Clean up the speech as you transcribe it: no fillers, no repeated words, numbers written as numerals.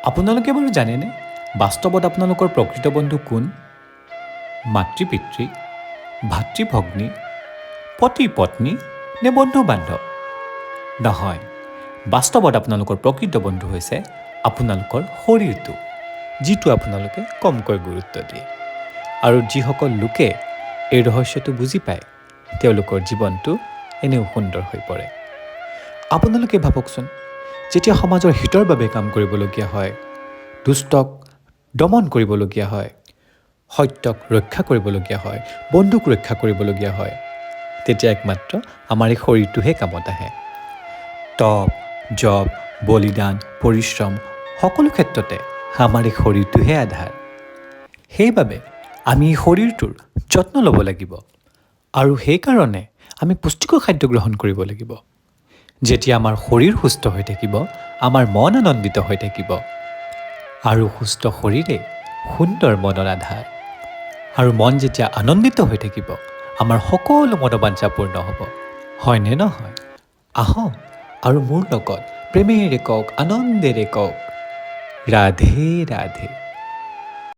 আপোনালোকে বাৰু জানেনে বাস্তৱত আপোনালোকৰ প্ৰকৃত বন্ধু কোন? মাতৃ পিতৃ, ভাতৃ ভগ্নী, পতি পত্নী নে বন্ধু বান্ধৱ? নহয়, বাস্তৱত আপোনালোকৰ প্ৰকৃত বন্ধু হৈছে আপোনালোকৰ শৰীৰটো, যিটো আপোনালোকে কমকৈ গুৰুত্ব দিয়ে। আৰু যিসকল লোকে এই ৰহস্যটো বুজি পায়, তেওঁলোকৰ জীৱনটো এনেও সুন্দৰ হৈ পৰে। আপোনালোকে ভাবকচোন, যেতিয়া সমাজৰ হিতৰ বাবে কাম কৰিবলগীয়া হয়, দুষ্টক দমন কৰিবলগীয়া হয়, সত্যক ৰক্ষা কৰিবলগীয়া হয়, বন্ধুক ৰক্ষা কৰিবলগীয়া হয়, তেতিয়া একমাত্ৰ আমাৰ এই শৰীৰটোহে কামত আহে। তপ, জপ, বলিদান, পৰিশ্ৰম সকলো ক্ষেত্ৰতে আমাৰ এই শৰীৰটোহে আধাৰ। সেইবাবে আমি এই শৰীৰটোৰ যত্ন ল'ব লাগিব আৰু সেইকাৰণে আমি পুষ্টিকৰ খাদ্য গ্ৰহণ কৰিব লাগিব। যেতিয়া আমাৰ শৰীৰ সুস্থ হৈ থাকিব, আমাৰ মন আনন্দিত হৈ থাকিব আৰু সুস্থ শৰীৰে সুন্দৰ মনৰ আধাৰ। আৰু মন যেতিয়া আনন্দিত হৈ থাকিব, আমাৰ সকলো মনোবাঞ্ছা পূৰ্ণ হ'ব, হয়নে নহয়? আহক আৰু মোৰ লগত প্ৰেমেৰে কওক, আনন্দেৰে কওক, ৰাধে ৰাধে।